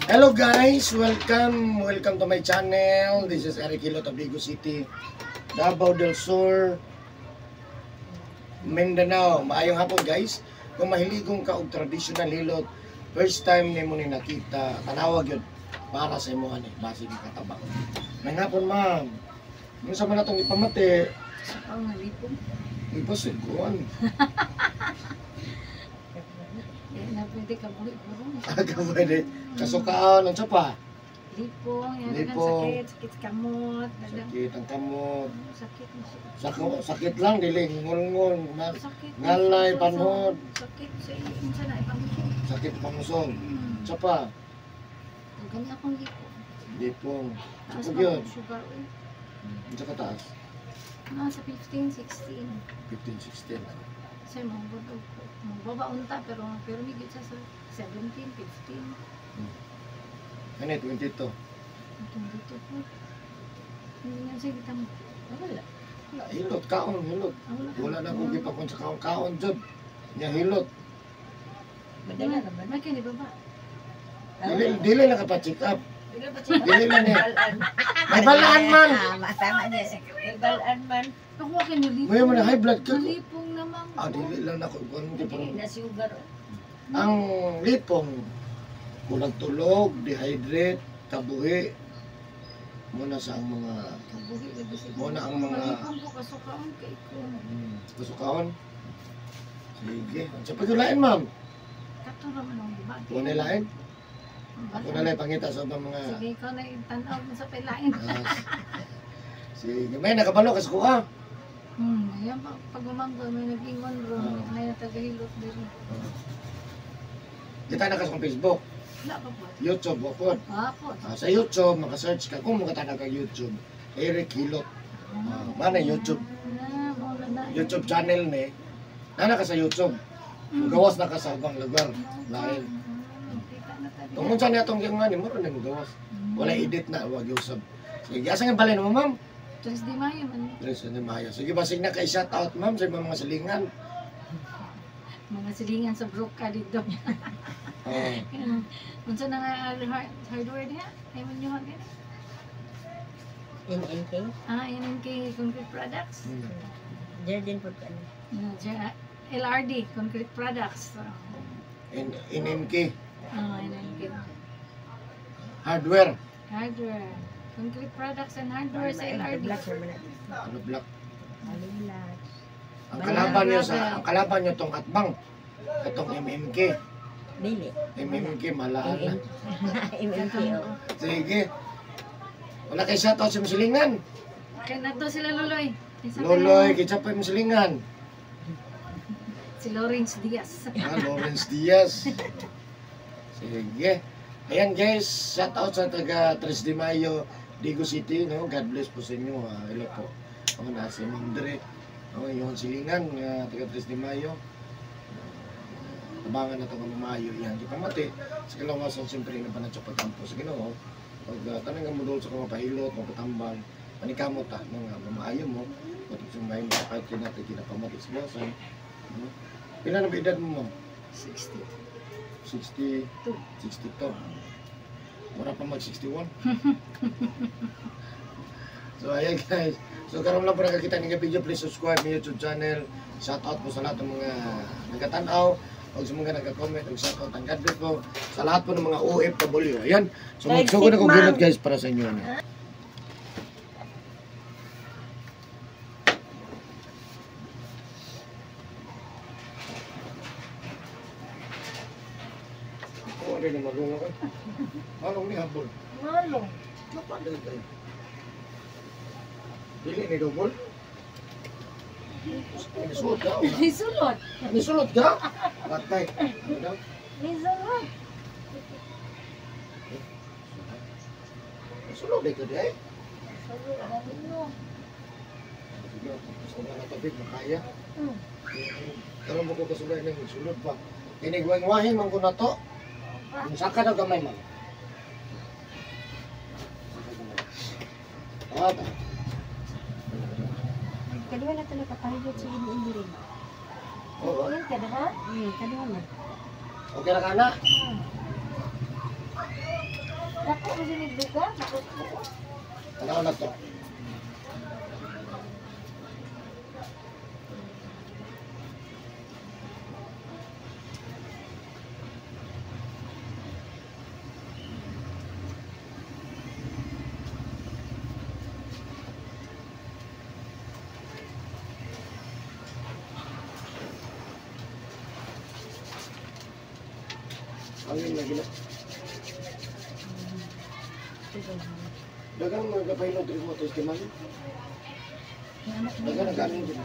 Hello guys, welcome, welcome to my channel. This is Eric Hilot of Digos City, Davao del Sur, Mindanao. Maayong hapon guys. Kung mahiligong ka og traditional hilot, first time nimo ni nakita, tanawag yun para sa imo ani, basig makatabang. May hapon, ma'am. Unsa man atong ipamati? Sa nga lipong. Ipasid kuan. Di na pwede ka buhi puro. Aga pwede. Kasukaan, unsa pa? Lipong, yan dagang Lipong. sakit, sakit sa kamot, dagang Sakit ang kamot. Sakit na siya. Sakit lang dili ngulngol, Sakit. ngalay, panhod. Sakit sa unsa na ipangusog. Sakit pangusong. Hmm. Unsa pa? Gani akong lipong. Lipong. Taas Sa pa yun. akong sugar oy. Unsa ka taas? Nasa 15, 16. 15, 16. Sa mga ko. Magbaba unta pero pero migit siya sa 17, 15. Ano, 22. Itong dito po. Hindi nga siya kita mo. Wala. Wala, hilot, kaon, hilot. Ah, wala. Wala na kong gipakon sa kaon, kaon, jud. Nya hilot. Madala naman. May kini baba. Dili, dili lang ka pa-check up. Dili lang niya. May balaan man. Tama niya. May balaan man. Nakuha kay nilipong. May man high blood ka. Nalipong naman. Ah, dili lang ako. Kung di Dili pa- na sugar. Ang lipong, kulang tulog, dehydrate, kabuhi. Muna sa ang mga Kabuhi lagi siguro. Muna ang mga- Malipong ko kasukaon kay ko. Kasukaon. Sige. Sa pagulain, ma'am. Kato raman ang gibati. Kung lain. Ako na lang pangita sa ubang mga Sige, ikaw na yung tanaw mo sa pilain. Ah, sige. May nakabalo ka sa kuha. Ayan, pag umanggo, may nag-ingon ro, may natagahilot diri. Kita na ka sa Facebook, Wala pa po. YouTube, wakod. Ah, po. Ah, sa YouTube, makasearch ka. Kung makatanaw ka YouTube, Eric Hilot. Ah, mana YouTube. Ah, mao na na. YouTube channel ni. Nana ka sa YouTube. Gawas na ka sa ubang lugar. Lain. Kita na tayo. Tungkol sa niya itong yung ni mo rin gawas. Wala edit na, wag usab. Sige, asa nga balay mo, ma'am? 3 de Mayo man. Tres de Mayo. Sige, basig na kay shout out, ma'am, sa ibang mga silingan. Mga silingan sa broka dito. Oh. Unsa na nga hardware diha? Ay man nyo gani? NNK. Ah, NNK Concrete Products. Jordan po ka na. LRD Concrete Products. NNK, NNK. Hardware. Hardware. Concrete Products and Hardware sa LRD. Black naman natin. Ano black? Alila. Ang kalaban niyo sa ang kalaban niyo tong atbang. Katong MMK. Dili. MMK malaan na. MMK. oh. Sige. Wala kay shout out sa mga silingan. Kaya na to sila Loloy. Isa pa Loloy, yun. kitsa pa yung silingan. Si Lawrence Diaz. Ah, Lawrence Diaz. Sige. Ayan guys, shout out sa taga 3 de Mayo, Digos City, no? God bless po sa inyo. Ah, hello po. Ako na si Ma'am Dre. Oh, yung silingan nga taga 3 de Mayo. Tabangan na ito ng Mayo yan. Di pamati. Sa kalawasan, siyempre, na panatsa patampo sa Ginoo. Pag tanang ka mo doon sa kamapahilot, mapatambal, panikamot ta, no, nga, mamaayo mo. Matag sa mayo mo, kahit kinatay kinapamati sa lawasan. No? Pila na ba edad mo, ma'am? 60. 60, 62. Mura pa mag 61. So ayan guys. So karon lang po nakakita ng video, please subscribe my YouTube channel. Shout out po sa lahat ng mga nagtanaw o sa mga nagka-comment og shout out. Ang God bless po sa lahat po ng mga OFW. Ayan. So magsugod ako gilot guys para sa inyo. Ano. Oh, ano na malunga ka? Malong ni habol. Malong. Napadal kayo. Dili ni double? Nisulot ka? Nisulot. Nisulot ka? Patay. Ano daw? Nisulot. Nisulot dito di ay. Nisulot. Ano? Sige, gusto na tubig, makaya. Karon mo ko kasulay ng sulod pa. Kinigwang-wahin man ko na to. Kung saka daw gamay man. Saka gamay. Ah, ta. Kaliwa na ito nakapahilot sa ini-ini. Oo. Yan ka na ha? Kaliwa na. Okay na ka na? ko sinigduga. Tanaw na to. Angin lagi na. Dagang mga kapahilot rin mo ito, man. Dagang nag-aning din.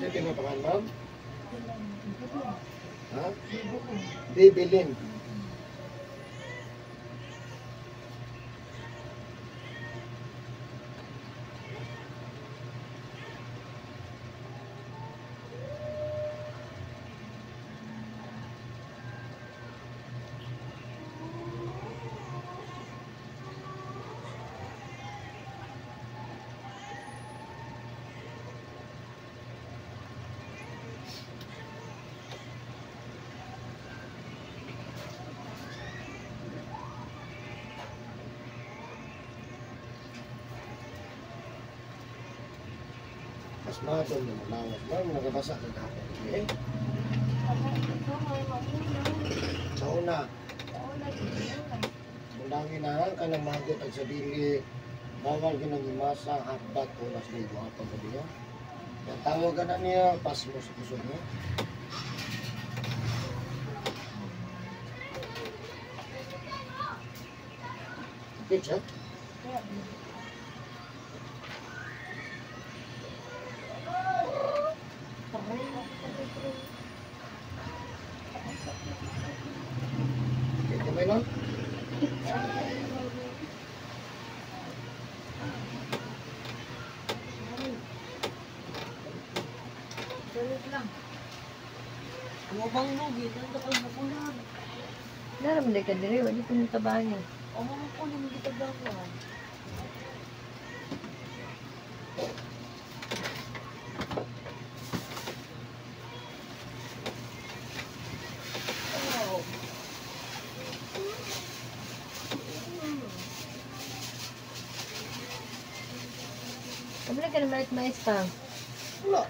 Ito yung pangalan, ma'am? Ha? Bibilin. Mas matong na malawas. Ma'am, nakabasa ka kahapon. Okay? Sa una, undangin na ka ng magot ang sa dili, bawal ginang imasa, hakbat o nas ligo hapon sa diya. Yan, tawagan na niya, pas mo sa puso niya. Okay, check. Okay, kamay lang. Mabang lugi, nanda kayo makulan. Naram di ka diri, wala ko nang tabangan. O mga kunin kita bangan. Kamala ka na malit mais pa. Wala.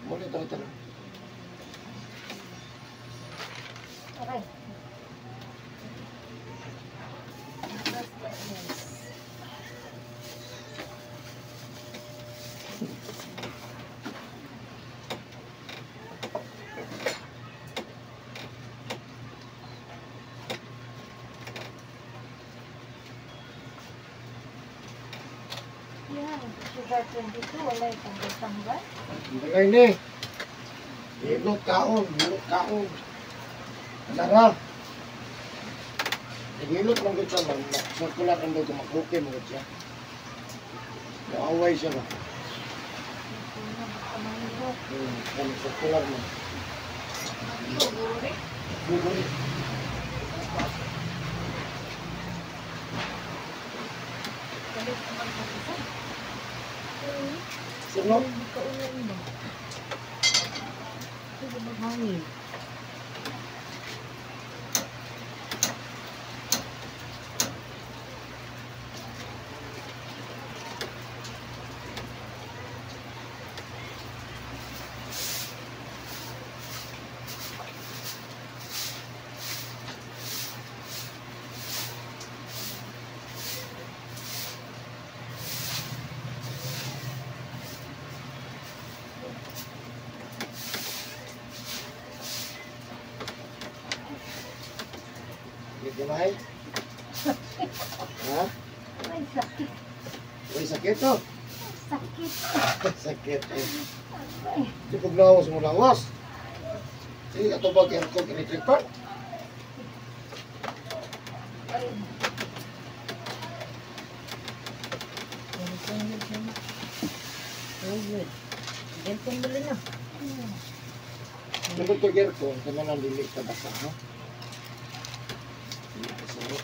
Muli tayo tayo. Okay. Yeah, sugar 22, wala itong tanggal. Ang ni. Hilot kaon, hilot kaon. Anara. Hilot lang gud siya, ma'am. Circular ang daw makuki mo gud siya. Naaway siya ba? Circular mo. Buguri. Sino? Hangin. Gamay? Ha? May sakit. May sakit to? Sakit. Sakit eh. Di pag lawas mo lawas. Sige, ato bag aircon electric fan? Tungkol to aircon, kaya nang dili ka basa, no? Dili ka saro.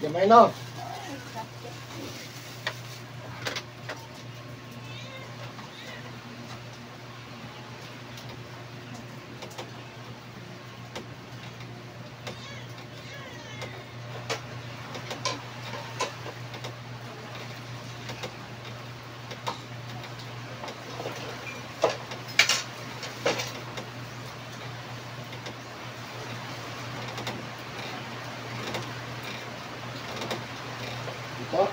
Gamay no? Ito?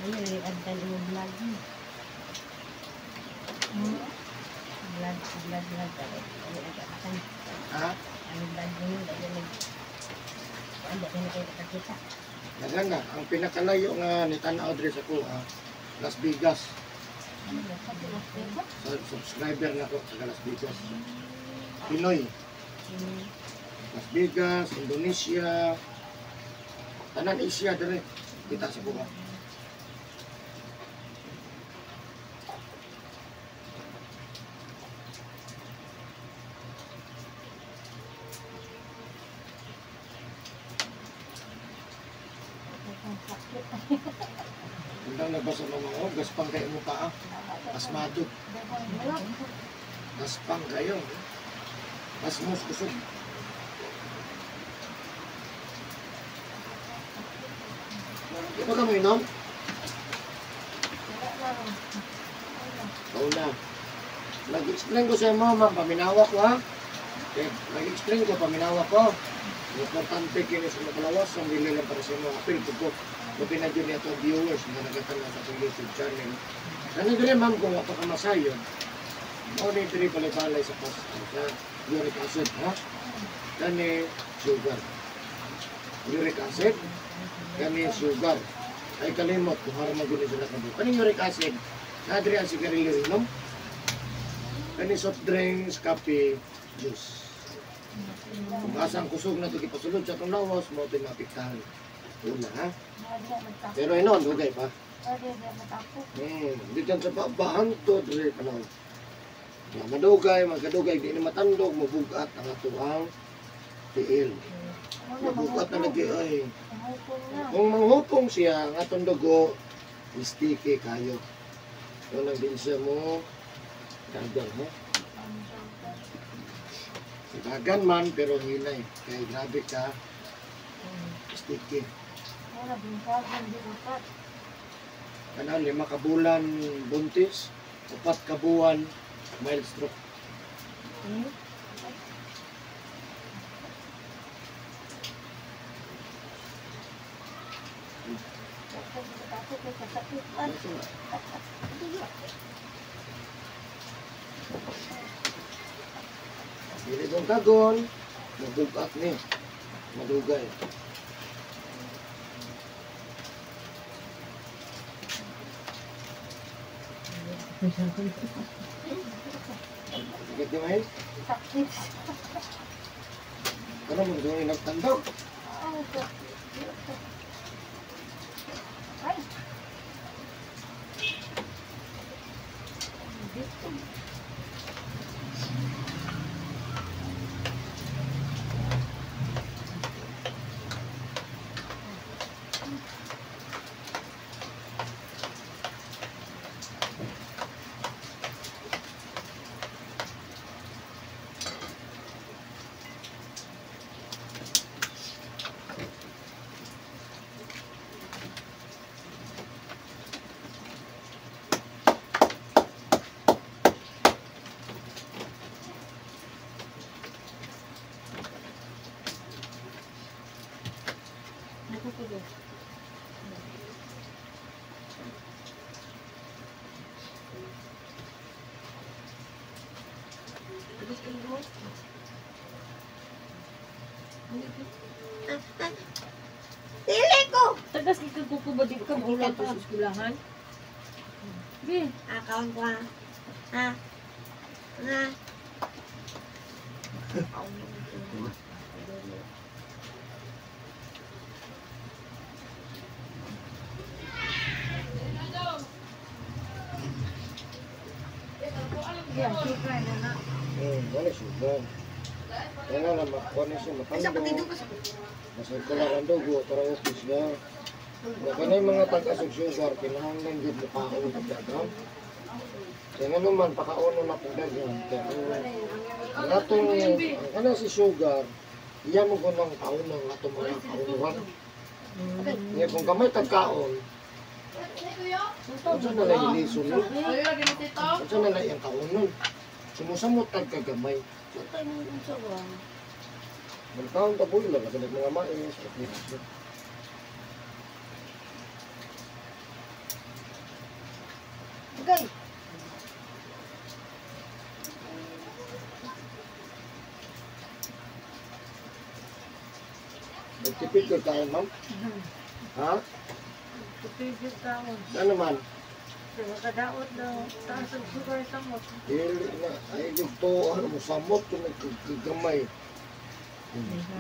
Ano yung antan yung vlog mo? Vlog, vlog, vlog. Ano yung antan? Ha? Ang vlog mo yun, dahil nag... Ano, dahil kayo nakakita. Daghan na. Ang pinakalayo nga ni Tanaw diri sa kuha, Las Vegas. Sa subscriber na ko sa Las Vegas. Pinoy. Las Vegas, Indonesia, tanan Asia dire kita sa kuha. Undang nagbasa mga oh, gaspang kayo mo pa ah. Asmado. Gaspang kayo. Asmus kusog. Di ba kami inom? Oo na. Nag-explain ko sa iyo, ma'am, paminawa ko ha. Okay. Nag-explain ko, paminawa ko. Importante kini sa makalawas, ang dili lang para sa imo apil ko. Labi na dyan ito viewers na nagatanaw sa akong YouTube channel. Ano dili ma'am kung wapa ka masayon, mao ni diri balay-balay sa pas sa uric acid ha. Kani sugar. Uric acid, kani sugar. Ay kalimot kung hara maguni sila kabo. Kani uric acid, na diri ang sigarilyo inom. Kani soft drinks, kape, juice. Kung asa ang kusog na ito gipasulod sa atong lawas, mao ito'y maapektahan. Una ha. Pero inon, dugay pa. Dito sa bahan to, dili pa na. Madugay, magkadugay, di na matandog, mabugat ang atuang Tiil. Mabukat na lagi ay. Manghupong na. Kung manghupong siya, ang atong dugo, sticky kayo. Yun ang din siya mo, dagan ha? Dagan man, pero hinay. Kaya grabe ka, sticky. Wala, bingkagan, di upat. Kana 5 ka bulan buntis, 4 ka buwan, mild stroke. Dili kong kagon, mabugat ni, madugay. Sakit di mahil? Sakit. Ano mo gusto nagtandog? Ay! Dito. Dili ko! Tagas kay ko ba di ka maulan to sa eskwelahan? Bi, Akaon ko ha. Ha? Ha? Yeah, sugar na na. Wala sugar. Kaya nga na, makuha na siya, matando. Masirkular ang dugo, para okay siya. Kaya na yung mga tag-asog sugar, kinahanglan yun mo kaon ng dagan. Kaya nga naman, pakauno na kung dagan. Kaya ang atong, ang kana si sugar, iya mo ko ng kaon ng atong mga kaunuhan. Kaya kung kamay tagkaon, unsa na lang ilison nun? Unsa na lang iyang kaunon? Sumusamot tag kagamay. Magkaon ta po lang, kasi mga mais, okay. Okay. Nagtipid ka kaon, ma'am? Ha? Tupigil taon. Ano man? Pero kadaot daw. Taas ang sugar sa mo. Dili na, ay dito, ano mo, samot ko nagkagamay.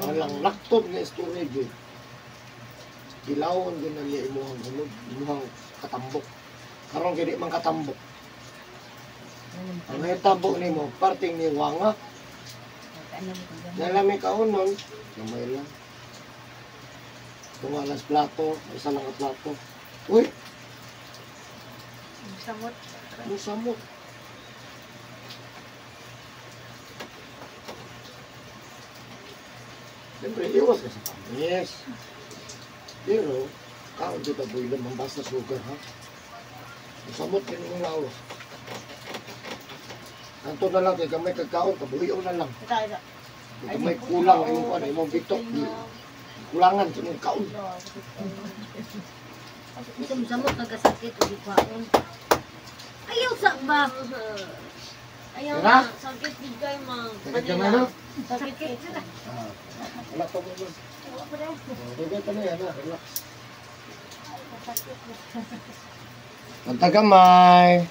Malang laktob nga storage eh. Kilawon din na niya imuhang hulog, imuhang katambok. Karon kay di man katambok. Ang hitabo nimo, parting ni wanga. Nalami kaunon, gamay lang. Tungalas plato, isa lang ka plato. Uy, Samot. musamot. Siyempre, iwas ka sa tamis. Pero, kaon dito buhay lang, basta sugar, ha? Musamot ka nung lawas. Anto na lang, kay gamay kagkaon, kabuhiyo na lang. Ito, ito. Kay gamay kulang, imong kuan, imong bitok. Kulangan sa imong kaon. Samot nagkasakit o di kwaon. Ayaw sa ba? Ayaw Tara. na. Sakit gid kay ma. Sakit ka na, no? Sakit kay. Ah, wala pa mo. Dugay pa na yan, ha? Relax. Pantagamay.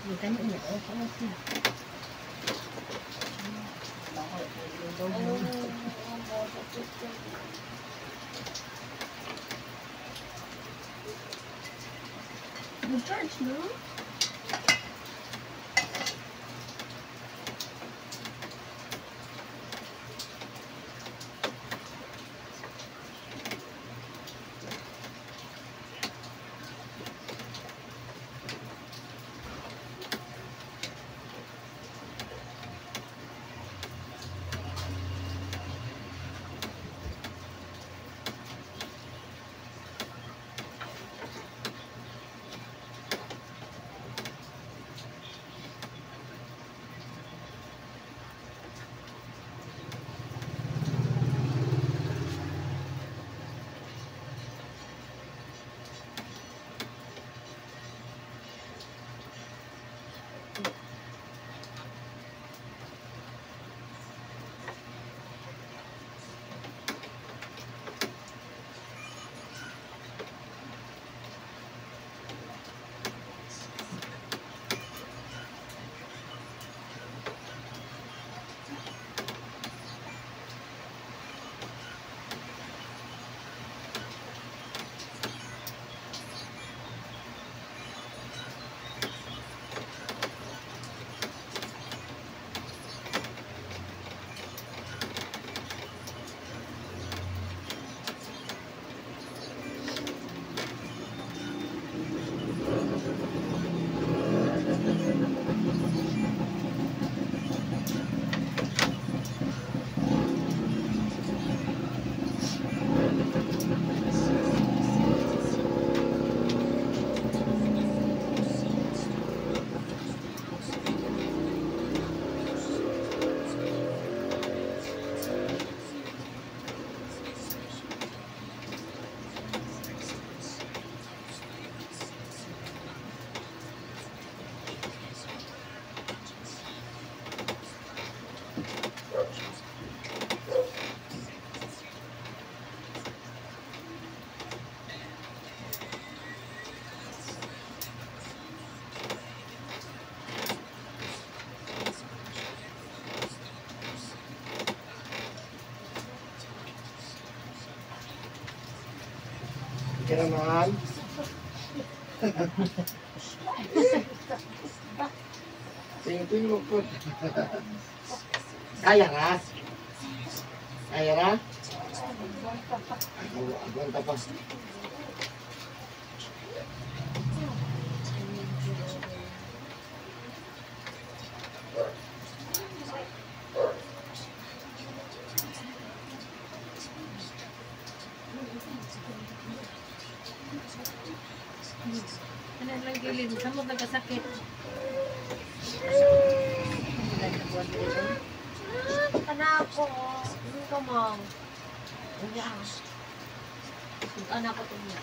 Ang kanya niya, oh, kamas na. Nag-charge, no? Okay naman. Tingin-tingin po. Kaya ra? Kaya ra? Aguanta pa. Ano lang gilid, samot nagkasakit. Anak ko. Ano ka, ma'am? Anak ko ito niya.